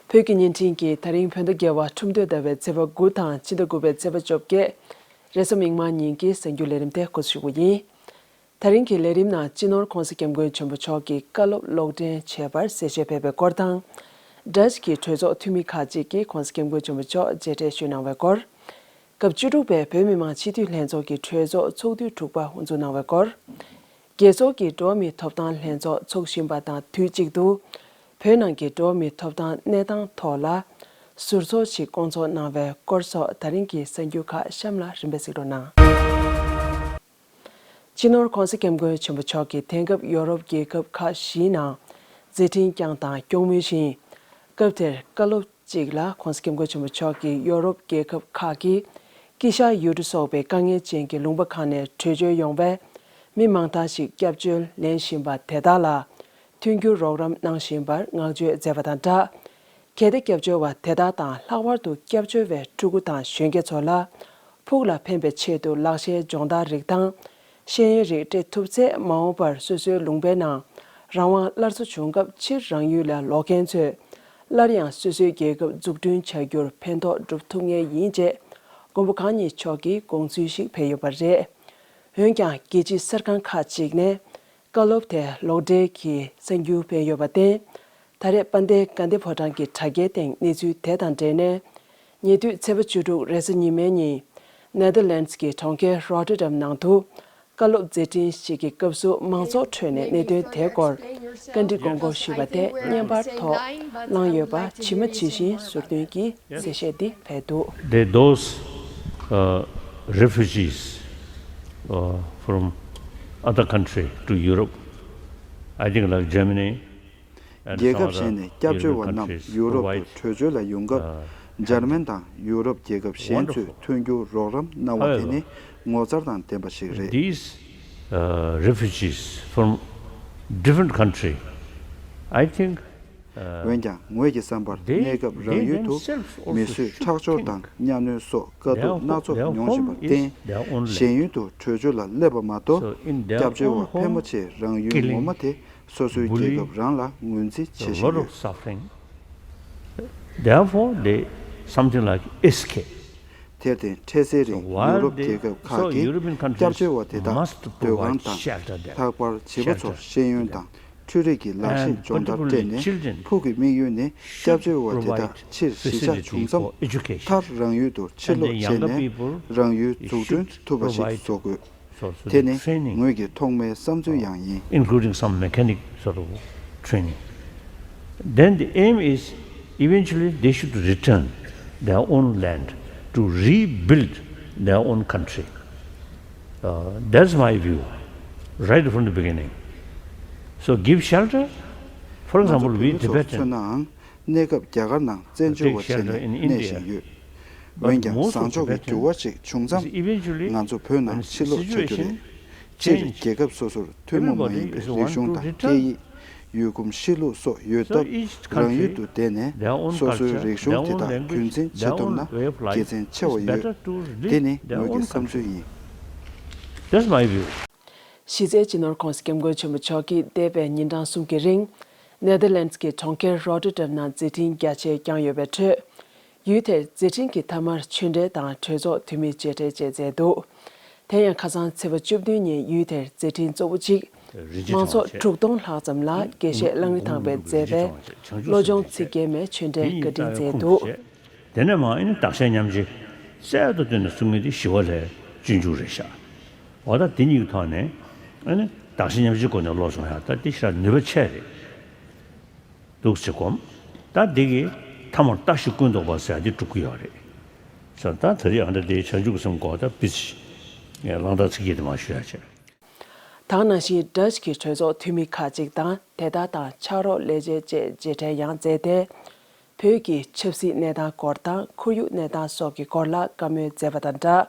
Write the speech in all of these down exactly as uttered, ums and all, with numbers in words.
བོད་ཀྱི་བརྙན་འཕྲིན་གྱིས་ད་རིང་བོད་ཟླ་བརྒྱད་པ་ཁྲུམས་སྟོད་ཟླ་བའི་ཚེས་པ་དགུ་དང་ཕྱི་ཟླ་དགུ་པའི་ཚེས་པ་བཅོ་བརྒྱད། རེས་གཟའ་མིག་དམར་ཉིན་གྱི་གསར་འགྱུར་ལས་རིམ་དེ་འགོ་འཛུགས་ཞུ་གི་ཡིན། ད་རིང་གི་ལས་རིམ་ནང་སྤྱི་ནོར་༸གོང་ས་༸སྐྱབས་མགོན་ཆེན་པོ་མཆོག་གིས་བཀའ་སློབ་ལོག་འདྲེན་བྱས་པར་གསལ་བཤད་ཕེབས་པའི་སྐོར་དང་། ཌཆ་གི་གྲོས་ཚོགས་འཐུས་མི་ཁག་ཅིག་གིས་༸གོང་ས་༸སྐྱབས་མགོན་ཆེན་པོ་མཆོག་མཇལ་འཕྲད་ཞུས་གནང་བའི་སྐོར། སྐབས་བཅུ་དྲུག་པའི་བོད་མི་མང་སྤྱི་འཐུས་ལྷན་ཚོགས་ཀྱི་གྲོས་ཚོགས་ཚོགས་དུས་དྲུག་པ་དབུ་འཛུགས་གནང་བའི་སྐོར། རྒྱལ་ཚོགས་ཀྱི་འགྲོ་བ་མིའི་ཐོབ་ཐང་ལྷན་ཚོགས་འཚོགས་བཞིན་པ་དང་དུས་གཅིག་ཏུ། བོད་ནང་གི་འགྲོ་བ་མིའི་ཐོབ་ཐང་གནས་སྟངས་ཐོག་ལ་ཟུར་ཚོགས་ཤིག་བསྐོང་ཚོགས་གནང་བའི་སྐོར་སོགས་ད་རིང་གི་གསར་འགྱུར་ཁག་གཤམ་ལ་རིམ་པས་གཟིགས་རོགས་གནང་། སྤྱི་ནོར་༸གོང་ས་༸སྐྱབས་མགོན་ཆེན་པོ་མཆོག་གིས་དེང་སྐབས་ཡོ་རོབ་རྒྱལ་ཁབ་ཁག་བཞིའི་ནང་མཛད་འཕྲིན་བསྐྱངས་དང་སྐྱོང་མུས་ཤིང་། སྐབས་དེར་བཀའ་སློབ་གཅིག་ལ་༸གོང་ས་༸སྐྱབས་མགོན་ཆེན་པོ་མཆོག་གིས་ཡོ་རོབ་རྒྱལ་ཁབ་ཁག་གི་དཀྱིལ་ཤར་ཡུལ་གྲུ་སོགས་པའི་དཀའ་ངལ་ཅན་གྱི་ལུང་པ་ཁག་ནས་བྲོས་བྱོལ་ཡོང་བའི་མི་མང་དག་ཞིག་སྐྱབས་བཅོལ་ལེན་བཞིན་པ་དེ་དག་ལ་མཐུན་འགྱུར་རོགས་རམ་གནང་བཞིན་པར་བསྔགས་བརྗོད་མཛད་པ་དང་སྦྲགས། གལ་ཏེ་སྐྱབས་བཅོལ་བ་དེ་དག་དང་ལྷག་པར་དུ་སྐྱབས་བཅོལ་བའི་ཕྲུ་གུ་དང་གཞོན་སྐྱེས་ཚོ་ལ་ཕུགས་ལ་ཕན་པའི་ཆེད་དུ་ལག་ཤེས་སྦྱོང་བརྡར་རིགས་དང་ཤེས་ཡོན་རིགས་སྤྲད་ཐུབ་ཚེ། མ་འོངས་པར་སོ་སོའི་ལུང་པའི་ནང་རང་དབང་སླར་གསོ་བྱུང་སྐབས་ཕྱིར་རང་ཡུལ་ལ་ལོག་མཁན་ཚོས་སླར་ཡང་སོ་སོའི་རྒྱལ་ཁབ་འཛུགས་སྐྲུན་བྱ་རྒྱུར་ཕན་ཐོགས་སྒྲུབ་ཐུབ་ངེས་ཡིན་ཅེས་མགོན་པོ་གང་ཉིད་མཆོག་གི་དགོངས་ཚུལ་ཞིག་ཕེབས་ཡོད་པ་རེད། འོན་ཀྱང་རྒྱལ་སྤྱིའི་གསར་ཁང་ཁག་ཅིག་ནས་བཀའ་སློབ་དེ་ལོག་འགྲེལ་གྱི་གསར་འགྱུར་སྤེལ་ཡོད་པར་བརྟེན། ད་རེས་དཔལ་ལྡན་དགའ་ལྡན་ཕོ་བྲང་གི་དྲ་རྒྱའི་སྟེང་གནས་ཚུལ་དེ་དང་འབྲེལ་ནས། ཉེ་དུས་ཚེས་པ་བཅུ་དྲུག་རེས་གཟའ་ཉི་མའི་ཉིན། ནེ་དར་ལེནཌ་ཀྱི་གྲོང་ཁྱེར་རོ་ཊར་ཌམ་ནང་དུ། བཀའ་སློབ་མཛད་འཕྲིན་ཞིག་གི་སྐབས་སུ་མང་ཚོགས་ཁྲོད་ནས་གནད་དོན་དེའི་སྐོར་བཀའ་འདྲི་དགོངས་སྐོར་ཞུས་པ་དེ་བརྙན་པར་ཐོག་བླངས་ཡོད་པ་ཇི་མ་ཇི་བཞིན་ཟུར་འདོན་གྱིས་གསལ་བཤད་འདི་སྤེལ་འདུག། They, those, uh, refugees, uh, from other country to Europe, I think, like Germany, རྒྱལ་ཁབ་གཞན་ནས་སྐྱབས་བཅོལ་བ་རྣམས་ཡུ་རོབ་ཏུ་བྲོས་བྱོལ་ལ་ཡོང་སྐབས། འཇར་མན་དང་ཡུ་རོབ་རྒྱལ་ཁབ་གཞན་ཚོས་མཐུན་འགྱུར་རོགས་རམ་གནང་བ་དེ་ནི་ངོ་མཚར་དང་ལྡན་པ་ཞིག་རེད། These, uh, refugees from different country, I think, uh, འོན་ཀྱང་ངོས་ཀྱི་བསམ་པར། they, གནས་སྐབས་རང་ཡུལ་དུ་མི་གསོད་ཁྲག་སྦྱོར་དང་གཉའ་གནོན་སོགས་དཀའ་སྡུག་སྣ་ཚོགས་མྱོང་བཞིན་པར་བརྟེན། གཞན་ཡུལ་དུ་བྲོས་བྱོལ་ལ་སླེབས་པ་མ་གཏོགས། སྐྱབས་བཅོལ་བ་ཕལ་མོ་ཆེས་རང་ཡུལ་ངོ་མ་དེ། སོ་སོའི་རྒྱལ་ཁབ་རང་ལ་ངོས་འཛིན་བྱེད་བཞིན་ཡོད། Therefore, they something like escape. དེར་བརྟེན་འཕྲལ་སེལ་རིང་ཡུ་རོབ་རྒྱལ་ཁབ་ཁག་གིས་སྐྱབས་བཅོལ་བ་དེ་དག་སྡོད་ཁང་དང་ལྷག་པར་བྱིས་པ་ཚོར་ཤེས་ཡོན་དང་འཕྲུལ་རིག་གི་ལག་ཤེས་སྦྱོང་བརྡར་སྤྲད་ནས། ཕུགས་ཀྱི་དམིགས་ཡུལ་ནི་སྐྱབས་བཅོལ་བ་དེ་དག་ཕྱིར་གཞིས་ཆགས་བྱུང་མཚམས་མཐར་རང་ཡུལ་དུ་ཕྱིར་ལོག་བྱས་ནས་རང་ཡུལ་འཛུགས་སྐྲུན་ཐུབ་པ་ཞིག་བཟོ་དགོས། དེ་ནི་ངོས་ཀྱི་ཐོག་མའི་བསམ་ཚུལ་ཡང་ཡིན། Including some mechanic sort of training. Then the aim is eventually they should return their own land to rebuild their own country. Uh, that's my view, right from the beginning. So give shelter. For example, we Tibetans གནས་སྐབས་རྒྱ་གར་ནང་བཙན་བྱོལ་བ་བྱས་ནས་གནས་བཞིན་ཡོད། འོན་ཀྱང་བཟང་ཕྱོགས་ཀྱི་འགྱུར་བ་ཞིག་བྱུང་མཚམས་ང་ཚོ་བོད་ནང་ཕྱིར་ལོག་བྱ་རྒྱུ་རེད། སྤྱིར་རྒྱལ་ཁབ་སོ་སོར་ཐུན་མོང་མ་ཡིན་པའི་རིག་གཞུང་དང་སྐད་ཡིག་ཡུལ་ཁོམ་གཤིས་ལུགས་སོགས་ཡོད་སྟབས། རང་ཡུལ་དུ་བསྡད་ནས་སོ་སོའི་རིག་གཞུང་དེ་དག་རྒྱུན་འཛིན་བྱེད་ཐུབ་ན་དགེ་མཚན་ཆེ་བ་ཡོད། འདི་ནི་ངོས་ཀྱི་བསམ་ཚུལ་ཡིན། That's my view. གཞི་རྩའི་སྤྱི་ནོར་༸གོང་ས་༸སྐྱབས་མགོན་ཆེན་པོ་མཆོག་གིས་འདས་པའི་ཉིན་གྲངས་གསུམ་གྱི་རིང་། ནེ་དར་ལེནཌ་ཀྱི་གྲོང་ཁྱེར་རོ་ཊར་ཌམ་ནང་མཛད་འཕྲིན་རྒྱ་ཆེ་བསྐྱངས་ཡོད་པའི་ཁྲོད། ཡུལ་དེར་མཛད་འཕྲིན་གྱི་མཐའ་མར་ཆོས་འབྲེལ་དང་གྲོས་ཚོགས་འཐུས་མི་མཇལ་འཕྲད་བཅས་མཛད་འདུག། དེ་ཡང་ཁ་སང་ཚེས་པ་བཅུ་བདུན་ཉིན་ཡུལ་དེར་མཛད་འཕྲིན་གཙོ་བོ་གཅིག། མང་ཚོགས་དྲུག་སྟོང་ལྷག་ཙམ་ལ་དགེ་བཤེས་གླང་རི་ཐང་པས་མཛད་པའི་བློ་སྦྱོང་ཚིག་བརྒྱད་མའི་ཆོས་འབྲེལ་བཀའ་དྲིན་མཛད་འདུག། དེ་ནས་མར་ཨ་ནི་བདག་གཞན་མཉམ་བརྗེ་རྩལ་དུ་བཏོན་ནས་གསུང་མཁན་དེ་ཞི་བ་ལྷས་སྤྱོད་འཇུག་རེད་ཤག། འོ་ད་དེ་གཉིས་ཀྱི་ཐོག་ནས་ཨ་ནི་བདག་གཞན་མཉམ་བརྗེའི་སྒོ་ནས་བློ་སྦྱོང་ཡག་ད་དེ་ཞེ་དྲག་ནུས་པ་ཆེ་རེད་འདུག་ཟེར་གོམས། ད་འདི་གི་མཐའ་མར་ལྟ་ཞིག་ཀུན་རྟོག་པ་ཟེར་ཡག་འདི་འགྲུབ་ཀྱི་ཡོད་རེད་ཟེར། ད་ད་རེས་ཨ་འདྲ་དེ་བྱང་ཆུབ་ཀྱི་སེམས་སྐོར་ད་ཕི་ཙི་གླང་དར་ཚིག་བརྒྱད་དེ་མར་ཞུ་ཡག་བྱས། དེ་ནང་བཞིན་ཌཆ་གི་གྲོས་ཚོགས་འཐུས་མི་ཁག་ཅིག་དང་དེ་དག་དང་ཕྱག་རོགས་ལས་བྱེད་བཅས་མཇལ་འཕྲད་ཡང་མཛད་དེ། བོད་ཀྱི་ཆབ་སྲིད་གནས་སྟངས་སྐོར་དང་ཁོར་ཡུག་གནས་སྟངས་སོགས་ཀྱི་སྐོར་ལ་བཀའ་མོལ་མཛད་པ་དང་སྦྲགས།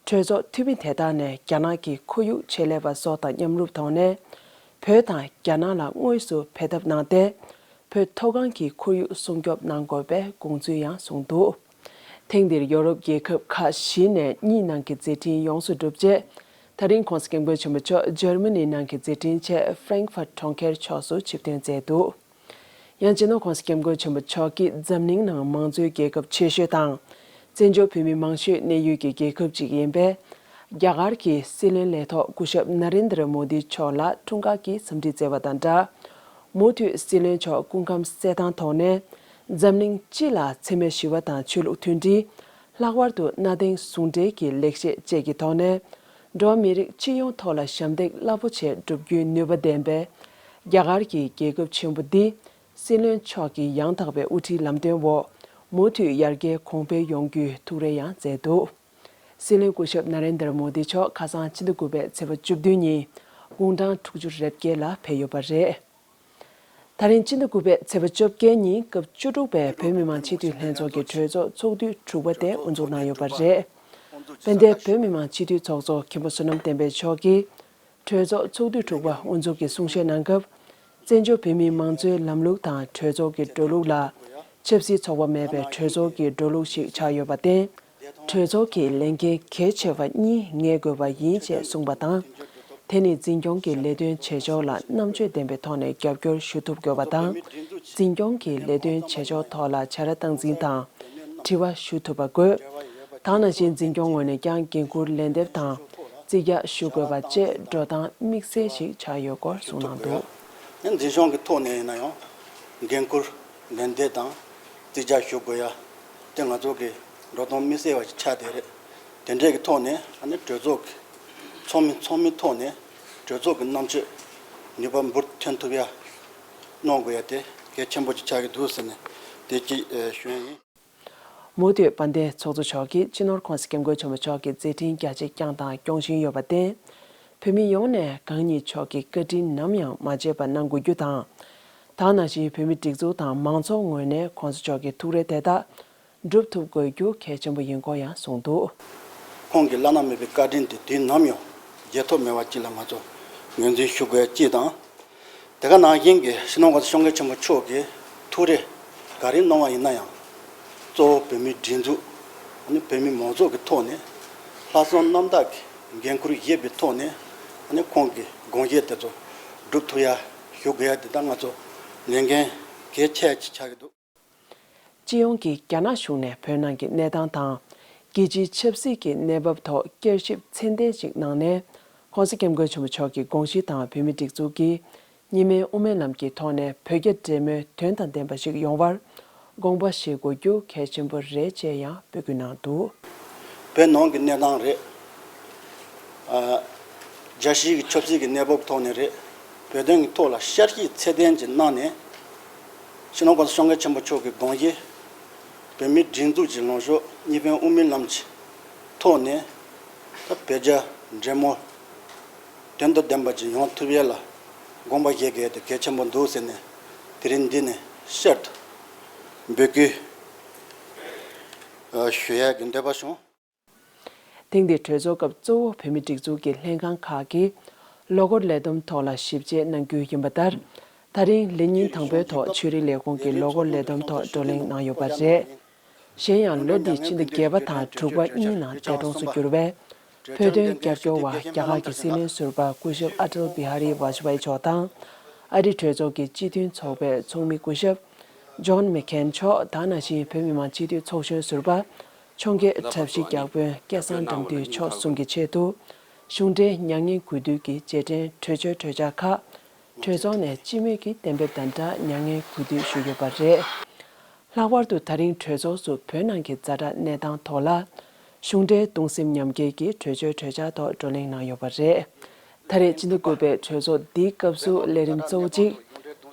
གྲོས་ཚོགས་འཐུས་མི་དེ་དག་ནས་རྒྱ་ནག་གི་ཁོར་ཡུག་ཆེད་ལས་པ་སོགས་དང་མཉམ་རུབ་ཐོག་ནས། བོད་དང་རྒྱ་ནག་ལ་དངོས་སུ་འབད་འཐབ་གནང་སྟེ། བོད་མཐོ་སྒང་གི་ཁོར་ཡུག་སྲུང་སྐྱོབ་གནང་དགོས་པའི་དགོངས་ཚུལ་ཡང་གསུངས་འདུག། ཐེངས་འདིར་ཡོ་རོབ་རྒྱལ་ཁབ་ཁག་བཞི་ནས་གཉིས་ནང་གི་མཛད་འཕྲིན་ཡོངས་སུ་གྲུབ་རྗེས། ད་རིང་༸གོང་ས་༸སྐྱབས་མགོན་ཆེན་པོ་མཆོག་འཇར་མ་ནི་ནང་གི་མཛད་འཕྲིན་ཆེད་ཧྥ་རེང་ཧྥར་གྲོང་ཁྱེར་ཕྱོགས་སུ་ཆིབས་ཐོན་མཛད་འདུག། ཡང་སྤྱི་ནོར་༸གོང་ས་༸སྐྱབས་མགོན་ཆེན་པོ་མཆོག་གིས་འཛམ་གླིང་ནང་མང་གཙོའི་རྒྱལ་ཁབ་ཆེ་ཤོས་དང་། བཙན་བྱོལ་བོད་མི་མང་ཤོས་གནས་ཡུལ་གྱི་རྒྱལ་ཁབ་ཅིག་ཡིན་པས། རྒྱ་གར་གྱི་སྲིད་བློན་ལས་ཐོག་སྐུ་ཞབས་ན་རེན་དྲ་མོ་དི་མཆོག་ལ་འཁྲུངས་སྐར་གྱི་འཚམས་འདྲི་བསྩལ་བ་དང་སྦྲགས། མུ་མཐུད་སྲིད་བློན་མཆོག་སྐུ་ཁམས་གསལ་ཐང་ཐོག་ནས། འཛམ་གླིང་སྤྱི་ལ་འཚེ་མེད་ཞི་བ་དང་ཆོས་ལུགས་མཐུན་སྒྲིལ། ལྷག་པར་དུ་གནའ་དེང་ཟུང་འབྲེལ་གྱི་ལེགས་བཤད་བཅས་ཀྱི་ཐོག་ནས། འགྲོ་བ་མི་རིགས་སྤྱི་ཡོངས་ཐོག་ལ་ཞབས་འདེགས་རླབས་པོ་ཆེ་སྒྲུབ་རྒྱུའི་ནུས་པ་ལྡན་པའི་རྒྱ་གར་གྱི་རྒྱལ་ཁབ་ཆེན་པོ་འདི། སྲིད་བློན་མཆོག་གི་ཡང་དག་པའི་དབུ་ཁྲིད་ལམ་སྟོན་འོག་མུ་མཐུད་ཡར་རྒྱས་གོང་འཕེལ་ཡོང་རྒྱུའི་ཐུགས་རེ་ཡང་བསྩལ་འདུག། སྲིད་བློན་སྐུ་ཞབས་ན་རེན་དྲ་མོ་དི་མཆོག་ཁ་སང་ཕྱི་ཟླ་དགུ་པའི་ཚེས་པ་བཅུ་བདུན་ཉིན་དགུང་གྲངས་དྲུག་ཅུ་རེ་བརྒྱད་ལ་ཕེབས་ཡོད་པ་རེད། ད་རིང་ཕྱི་ཟླ་དགུ་པའི་ཚེས་པ་བཅོ་བརྒྱད་ཉིན་སྐབས་བཅུ་དྲུག་པའི་བོད་མི་མང་སྤྱི་འཐུས་ལྷན་ཚོགས་ཀྱི་གྲོས་ཚོགས་ཚོགས་དུས་དྲུག་པ་དེ་དབུ་འཛུགས་གནང་ཡོད་པ་རེད། དཔལ་ལྡན་བོད་མི་མང་སྤྱི་འཐུས་ཚོགས་གཙོ་མཁན་པོ་བསོད་ནམས་བསྟན་འཕེལ་མཆོག་གིས། གྲོས་ཚོགས་ཚོགས་དུས་དྲུག་པ་དབུ་འཛུགས་ཀྱི་གསུང་བཤད་གནང་སྐབས། བཙན་བྱོལ་བོད་མིའི་མང་གཙོའི་ལམ་ལུགས་དང་གྲོས་ཚོགས་ཀྱི་འགྲོ་ལུགས་ལ། ཆབ་སྲིད་ཚོགས་པ་མེད་པའི་གྲོས་ཚོགས་ཀྱི་འགྲོ་ལུགས་ཤིག་ཆགས་ཡོད་པར་བརྟེན། གྲོས་ཚོགས་ཀྱི་ལས་འགན་གལ་ཆེ་བ་གཉིས་ངེས་དགོས་པ་ཡིན་ཞེས་གསུངས་པ་དང་། དེ་ནི་འཛིན་སྐྱོང་གི་ལས་དོན་བྱེད་ཕྱོགས་ལ་རྣམ་དཔྱོད་ལྡན་པའི་ཐོག་ནས་རྒྱབ་སྐྱོར་ཞུ་ཐུབ་དགོས་པ་དང་། འཛིན་སྐྱོང་གི་ལས་དོན་བྱེད་ཕྱོགས་ཐོག་ལ་བྱ་ར་སྟངས་འཛིན་དང་། དྲི་བ་ཞུ་ཐུབ་པ་དགོས། ད་ནང་བཞིན་འཛིན་སྐྱོང་ངོས་ནས་ཀྱང་འགན་འཁུར་ལན་འདེབས་དང་རྩིས་རྒྱག་ཞུ་དགོས་པ་བཅས་འགྲོ་སྟངས་དམིགས་བསལ་ཞིག་ཆགས་ཡོད་སྐོར་གསུངས་གནང་འདུག། ཡང་འཛིན་སྐྱོང་གི་ཐོག་ནས་ཡིན་ན་ཡང་འགན་འཁུར་ལན་འདེབས་དང་རྩིས་རྒྱག་ཞུ་དགོས་ཡ་དེ་ང་ཚོ་གི་འགྲོ་སྟངས་དམིགས་བསལ་བ་ཞིག་ཆགས་བསྡད་རེད། དེ་འདྲས་ཀྱི་ཐོག་ནས་ཨ་ནི་གྲོས་ཚོགས་ཀྱི་ཚོགས་མི་ཚོགས་མིའི་ཐོག་ནས་གྲོས་ཚོགས་ཀྱི་རྣམ་དཔྱོད་ནུས་པ་འབུར་ཐོན་ཐུབ་ཡ་གནང་དགོས་ཡ་དེ་གལ་ཆེན་པོ་ཞིག་ཆགས་ཀྱི་འདུག་ཟེར་ནས་དེ་གཅིག་ཞུ་ཡ་ཡིན། མུ་མཐུད་དཔལ་ལྡན་ཚོགས་གཙོ་མཆོག་གིས་སྤྱི་ནོར་༸གོང་ས་༸སྐྱབས་མགོན་ཆེན་པོ་མཆོག་གི་མཛད་འཕྲིན་རྒྱ་ཆེ་བསྐྱངས་དང་སྐྱོང་བཞིན་ཡོད་པར་བརྟེན། བོད་མི་ཡོངས་ནས་གང་ཉིད་མཆོག་གི་བཀའ་དྲིན་ནམ་ཡང་མ་བརྗེད་པ་གནང་དགོས་རྒྱུ་དང་། ད་ནང་བཞིན་བོད་མི་སྒྲིག་འཛུགས་དང་མང་ཚོགས་ངོས་ནས་༸གོང་ས་མཆོག་གི་ཐུགས་རེ་དེ་དག་སྒྲུབ་ཐུབ་དགོས་རྒྱུ་གལ་ཆེན་པོ་ཡིན་སྐོར་ཡང་གསུངས་འདུག། ཁོང་གི་བླ་ན་མེད་པའི་བཀའ་དྲིན་དེ་དུས་ནམ་ཡང་བརྗེད་ཐབས་མེད་པ་ཅིག་ལ་ང་ཚོ་ངོས་འཛིན་ཞུ་དགོས་ཡ་གཅིག་དང་། དེ་ག་ནང་བཞིན་གྱི་སྤྱི་ནོར་༸གོང་ས་༸སྐྱབས་མགོན་ཆེན་པོ་མཆོག་གིས་ཐུགས་རེ་ག་རེ་གནང་བ་ཡིན་ན་ཡང་། གཙོ་བོ་བོད་མིའི་སྒྲིག་འཛུགས། ཨ་ནི་བོད་མི་མང་ཚོགས་ཀྱི་ཐོག་ནས་ལྷག་བསམ་རྣམ་དག་གི་འགན་འཁུར་བཞེས་པའི་ཐོག་ནས་ཨ་ནི་ཁོང་གི་དགོངས་བཞེད་དེ་ཚོ་སྒྲུབ་ཐུབ་ཡ་ཞུ་དགོས་ཡ་དེ་ད་ང་ཚོ་ལས་འགན་གལ་ཆེ་ཅིག་ཆགས་ཀྱི་འདུག། སྤྱི་ཡོངས་ཀྱིས་རྒྱ་ནག་གཞུང་ནས་བོད་ནང་གི་གནས་སྟངས་དང་། རྒྱལ་སྤྱིའི་ཆབ་སྲིད་ཀྱི་གནས་བབ་ཐོག་བསྐྱར་ཞིབ་ཚད་ལྡན་ཞིག་གནང་ནས། ༸གོང་ས་༸སྐྱབས་མགོན་ཆེན་པོ་མཆོག་གི་དགོངས་གཞི་དང་བོད་མིའི་སྒྲིག་འཛུགས་ཀྱི་གཉིས་སྨན་དབུ་མའི་ལམ་གྱི་ཐོག་ནས་བོད་རྒྱ་འབྲེལ་མོལ་དོན་དང་ལྡན་པ་ཞིག་ཡོང་བར་དགོངས་པ་བཞེས་དགོས་རྒྱུ་གལ་ཆེན་པོ་རེད་ཅེས་ཡང་འབོད་སྐུལ་གནང་འདུག། བོད་ནང་གི་གནས་སྟངས་རེད། ཨ། རྒྱལ་སྤྱིའི་ཆབ་སྲིད་ཀྱི་གནས་བབ་ཐོག་ནས་རེད། བོད་དོན་གྱི་ཐོག་ལ་བསྐྱར་ཞིབ་ཚད་ལྡན་ཅིག་གནང་ནས། སྤྱི་ནོར་༸གོང་ས་༸སྐྱབས་མགོན་ཆེན་པོ་མཆོག་གི་དགོངས་གཞི། བོད་མིའི་སྒྲིག་འཛུགས་ཀྱི་ལངས་ཕྱོགས་གཉིས་ཕན་དབུ་མའི་ལམ་གྱི་ཐོག་ནས། ད་བོད་རྒྱ་འབྲེལ་མོལ་དོན་དང་ལྡན་པ་ཅིག་ཡོང་ཐུབ་ཡས་ལ་དགོངས་པ་བཞེས་དགོས་ཡས་དེ་གལ་ཆེན་པོ་འདུག་ཟེར་ནས་དེ་རིང་འདི་ནས་བསྐྱར་དུ་འབོད་སྐུལ་ཞུ་ཡས་ཀྱི་འདོད་པ་བྱུང་། ཐེངས་འདིའི་གྲོས་ཚོགས་སྐབས་གཙོ་བོ་བོད་མིའི་སྒྲིག་འཛུགས་ཀྱི་ལྷན་ཁང་ཁག་གི་ལོ་འཁོར་ལས་བསྡོམས་ཐོག་ལ་ཞིབ་དཔྱད་གནང་རྒྱུ་ཡིན་པ་ལྟར། ད་རིང་ལས་ཉིན་དང་པོའི་ཐོག་ཆོས་རིག་ལས་ཁུངས་ཀྱི་ལོ་འཁོར་ལས་བསྡོམས་ཐོག་བགྲོ་གླེང་གནང་ཡོད་པ་རེད། གཞན་ཡང་ལོ་འདིའི་ཕྱི་ཟླ་བརྒྱད་པ་དང་དྲུག་པ་གཉིས་ནང་འདས་གྲོངས་སུ་གྱུར་བའི་བོད་དོན་རྒྱབ་སྐྱོར་བ་རྒྱ་གར་གྱི་སྲིད་བློན་ཟུར་པ་སྐུ་ཞབས་ཨ་ཏལ་བི་ཧ་རི་ཝཱཇ་པཱའི་མཆོག་དང་། ཨ་རིའི་གྲོས་ཚོགས་ཀྱི་སྤྱི་མཐུན་ཚོགས་པའི་ཚོགས་མི་སྐུ་ཞབས་ཇོན་མེག་ཁེན་མཆོག་དང་ནང་བཞིན་བོད་མི་མང་སྤྱི་འཐུས་ཚོགས་གཞོན་ཟུར་པ་འཕྱོངས་རྒྱས་གྲྭ་བཞི་བརྒྱ་དཔོན་སྐལ་བཟང་དགྲ་འདུལ་མཆོག་གསུམ་གྱི་ཆེད་དུ། གཞུང་འབྲེལ་མྱ་ངན་གུས་འདུད་ཀྱི་རྗེས་དྲན་གྲོས་ཆོད་གྲོས་འཆར་ཁག་གྲོས་ཚོགས་ནས་སྤྱི་མོས་ཀྱིས་གཏན་འབེབས་དང་སྦྲགས་མྱ་ངན་གུས་འདུད་ཞུས་ཡོད་པ་རེད། ལྷག་པར་དུ་ད་རིང་གྲོས་ཚོགས་སུ་བོད་ནང་གི་ཛ་དྲག་གནས་སྟངས་ཐོག་ལ། གཞུང་འབྲེལ་གདུང་སེམས་མཉམ་སྐྱེད་ཀྱི་གྲོས་ཆོད་གྲོས་འཆར་ཐོག་བགྲོ་གླེང་གནང་ཡོད་པ་རེད། ད་རེས་སྤྱི་ཟླ་དགུ་པའི་གྲོས་ཚོགས་འདིའི་སྐབས་སུ་ལས་རིམ་གཙོ་བོ་གཅིག་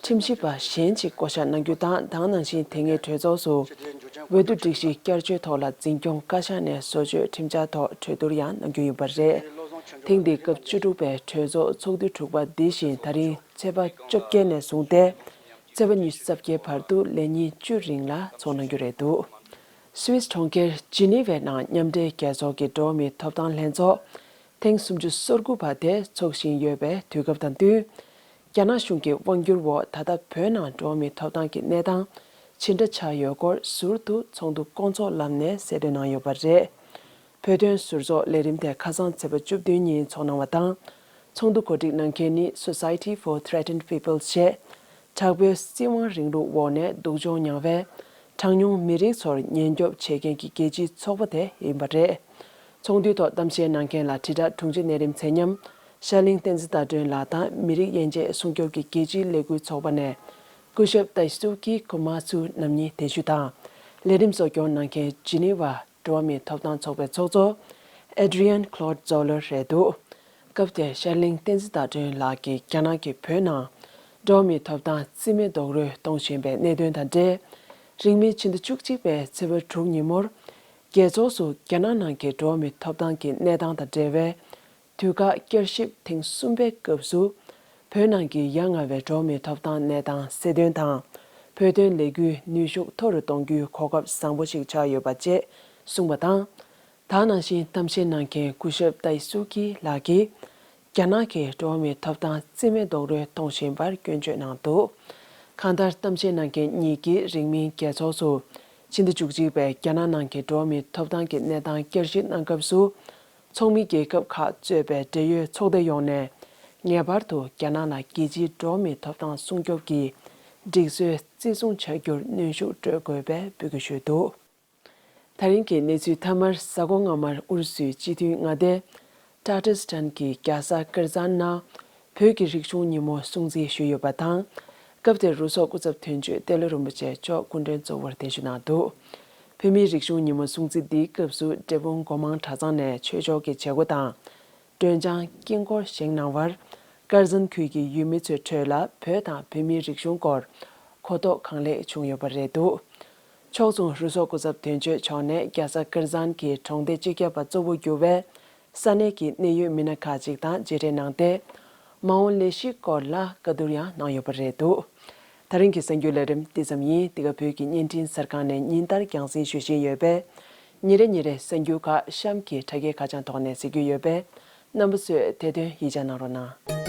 ཁྲིམས་ཞིབ་པ་གཞན་གཅིག་བསྐོ་གཞག་གནང་རྒྱུ་དང་། དེ་ནང་བཞིན་དེ་སྔའི་གྲོས་ཚོགས་སུ་འོས་བསྡུ་སྒྲིག་གཞི་བསྐྱར་བཅོས་ཐོག་ལ་འཛིན་སྐྱོང་བཀའ་ཤག་ནས་བཟོ་བཅོས་ཁྲིམས་འཆར་ཐོག་གྲོས་བསྡུར་ཡང་གནང་རྒྱུ་ཡིན་པ་རེད། ཐེངས་འདིའི་སྐབས་བཅུ་དྲུག་པའི་གྲོས་ཚོགས་ཚོགས་དུས་དྲུག་པ་འདི་བཞིན་ད་རིང་ཚེས་པ་བཅོ་བརྒྱད་ནས་བཟུང་སྟེ། ཚེས་པ་ཉི་ཤུ་རྩ་བརྒྱད་བར་དུ་ལས་ཉིན་བཅུ་རིང་ལ་འཚོགས་གནང་རྒྱུ་རེད་འདུག། སུད་སི་གྲོང་ཁྱེར་ཇི་ནི་ཝའི་ནང་མཉམ་འབྲེལ་རྒྱལ་ཚོགས་ཀྱི་འགྲོ་བ་མིའི་ཐོབ་ཐང་ལྷན་ཚོགས་ཐེངས་སུམ་ཅུ་སོ་དགུ་པ་དེ་འཚོགས་བཞིན་ཡོད་པའི་དུས་སྐབས་དང་བསྟུན། རྒྱ་ནག་གཞུང་གི་དབང་བསྒྱུར་འོག་ད་ལྟ་བོད་ནང་འགྲོ་བ་མིའི་ཐོབ་ཐང་གི་གནས་སྟངས་ཇི་འདྲ་ཆགས་ཡོད་སྐོར་ཟུར་དུ་ཚོགས་འདུ་སྐོང་ཚོགས་ལམ་ནས་གསལ་སྟོན་གནང་ཡོད་པ་རེད། བོད་དོན་ཟུར་ཚོགས་ལས་རིམ་དེ་ཁ་སང་ཚེས་པ་བཅུ་བདུན་ཉིན་འཚོགས་གནང་བ་དང་། ཚོགས་འདུ་གོ་སྒྲིག་གནང་མཁན་ནི་Society for Threatened Peoples ཞེས་ དྲག་པོའི་སྲིད་དབང་རིང་ལུགས་འོག་ནས་སྡུག་སྦྱོང་མྱངས་པའི་གྲངས་ཉུང་མི་རིགས་ཚོར་ཉེན་སྐྱོབ་བྱེད་མཁན་གྱི་རྒྱལ་སྤྱིའི་ཚོགས་པ་དེ་ཡིན་པ་རེད། ཚོགས་འདུའི་ཐོག་གཏམ་བཤད་གནང་མཁན་ལ་དྲིལ་བསྒྲགས་དྲུང་ཆེ་གནས་རིམ་ཚད་མཉམ་ཤར་གླིང་བསྟན་འཛིན་ཟླ་སྒྲོན་ལགས་དང་མི་རིགས་དབྱེ་འབྱེད་སྲུང་སྐྱོབ་ཀྱི་རྒྱལ་སྤྱིའི་ལས་འགུལ་ཚོགས་པ་ནས་སྐུ་ཞབས་ཏཱི་སུ་ཀི་ཀུ་མ་ཚུ་རྣམ་གཉིས་གདན་ཞུ་དང་། ལས་རིམ་གཙོ་སྐྱོང་གནང་མཁན་ཇི་ནི་ཝ་འགྲོ་བ་མིའི་ཐོབ་ཐང་ཚོགས་པའི་ཚོགས་གཙོ་ཨེ་ཌི་ཡན་ཁློད་ཛོ་ལར་རེད་འདུག་སྐབས་དེར་ཤར་གླིང་བསྟན་འཛིན་ཟླ་སྒྲོན་ལགས་ཀྱིས་རྒྱ་ནག་གིས་བོད་ནང་འགྲོ་བ་མིའི་ཐོབ་ཐང་རྩིས་མེད་རྡོག་རོལ་གཏོང་བཞིན་པའི་གནད་དོན་དང་འབྲེལ། རིང་མིན་ཕྱི་ཟླ་བཅུ་གཅིག་པའི་ཚེས་པ་དྲུག་ཉིན་མོར། རྒྱལ་ཚོགས་སུ་རྒྱ་ནག་ནང་གི་འགྲོ་བ་མིའི་ཐོབ་ཐང་གི་གནས་སྟངས་དང་འབྲེལ་བའི་དུས་བཀག་བསྐྱར་ཞིབ་ཐེངས་གསུམ་པའི་སྐབས་སུ། བོད་ནང་གི་ཡ་ང་བའི་འགྲོ་བ་མིའི་ཐོབ་ཐང་གནས་སྟངས་གསལ་སྟོན་དང་། བོད་དོན་ལས་འགུལ་ནུས་ཤུགས་མཐོ་རུ་གཏོང་རྒྱུའི་གོ་སྐབས་བཟང་པོ་ཞིག་ཆགས་ཡོད་པ་བཅས་གསུངས་པ་དང་། ད་ནང་བཞིན་གཏམ་བཤད་གནང་མཁན་སྐུ་ཞབས་ཏའི་སུའུ་ཀི་ལགས་ཀྱིས། རྒྱ་ནག་གིས་འགྲོ་བ་མིའི་ཐོབ་ཐང་རྩིས་མེད་རྡོག་རོལ་གཏོང་བཞིན་པར་སྐྱོན་བརྗོད་གནང་འདུག་གང་ལྟར་གཏམ་བཤད་གནང་མཁན་གཉིས་ཀྱིས་རིང་མིན་རྒྱལ་ཚོགས་སུ། ཕྱི་ཟླ་བཅུ་གཅིག་པའི་རྒྱ་ནག་ནང་གི་འགྲོ་བ་མིའི་ཐོབ་ཐང་གི་གནས་སྟངས་བསྐྱར་ཞིབ་གནང་སྐབས་སུ། ཚོགས་མི་རྒྱལ་ཁབ་ཁག་གཙོས་པའི་འབྲེལ་ཡོད་ཚོགས་སྡེ་ཡོངས་ནས་ངེས་པར་དུ་རྒྱ་ནག་ལ་རྒྱལ་སྤྱིའི་འགྲོ་བ་མིའི་ཐོབ་ཐང་སྲུང་སྐྱོབ་ཀྱི་སྒྲིག་སྲོལ་བརྩི་སྲུང་བྱ་རྒྱུར་གནོན་ཤུགས་སྤྲོད་དགོས་པའི་འབོད་སྐུལ་ཞུས་འདུག་ད་རིང་གི་གནས་ཚུལ་མཐའ་མར། གཟའ་འཁོར་སྔ་མར་ཨུ་རུ་སུའི་སྤྱི་འཐུས་མངའ་སྡེ་ཏ་ཏར་སི་ཐན་གྱི་རྒྱལ་ས་ཀར་ཛན་ནང་བོད་ཀྱི་རིག་གཞུང་ཉིན་མོ་སྲུང་བརྩི་ཞུས་ཡོད་པ་དང་། སྐབས་དེར་རུ་ཚོགས་སྐུ་ཚབ་དོན་གཅོད་ཏེ་ལོ་རིན་པོ་ཆེ་མཆོག་སྐུ་མགྲོན་གཙོ་བོར་གདན་ཞུ་གནང་འདུག་བོད་མིའི་རིག་གཞུང་ཉིན་མོ་སྲུང་བརྩི་འདིའི་སྐབས་སུ་འབྲས་སྤུངས་སྒོ་མང་གྲྭ་ཚང་ནས་ཆོས་ཕྱོགས་ཀྱི་བྱེད་སྒོ་དང་། སྒྲོལ་ལྗང་དཀྱིལ་འཁོར་བཞེངས་གནང་བར། དཀར་ཟན་ཁུལ་གྱི་ཡུལ་མི་ཚོའི་ཁྲོད་ལ་བོད་དང་བོད་མིའི་རིག་གཞུང་སྐོར་གོ་རྟོགས་གང་ལེགས་བྱུང་ཡོད་པ་རེད་འདུག་ཕྱོགས་མཚུངས་རུ་ཚོགས་སྐུ་ཚབ་དོན་གཅོད་མཆོག་ནས་རྒྱལ་ས་དཀར་ཟན་གྱི་གྲོང་སྡེ་སྤྱི་ཁྱབ་པ་གཙོ་བོ་གྱུར་བའི་ས་གནས་ཀྱི་གནད་ཡོད་མི་སྣ་ཁག་ཅིག་དང་མཇལ་འཕྲད་གནང་སྟེ། མ་འོངས་ལས་གཞི་སྐོར་ལ་བཀའ་བསྡུར་ཡང་གནང་ཡོད་པ་རེད་འདུག་ད་རིང་གི་གསར་འགྱུར་ལས་རིམ་འདི་ཙམ་ཡིན། འདི་ག་བོད་ཀྱི་བརྙན་འཕྲིན་གསར་ཁང་ནས་ཉིན་ལྟར་རྒྱང་སྲིང་ཞུ་བཞིན་ཡོད་པས། ཉིན་རེ་ཉིན་རེ་གསར་འགྱུར་ཁག་གཤམ་གྱི་དྲ་རྒྱའི་ཁ་བྱང་ཐོག་ནས་གཟིགས་རྒྱུ་ཡོད་པས། རྣམ་པ་ཚོས་དེ་དོན་ཡིད་ཆེས་གནང་རོགས་གནང་།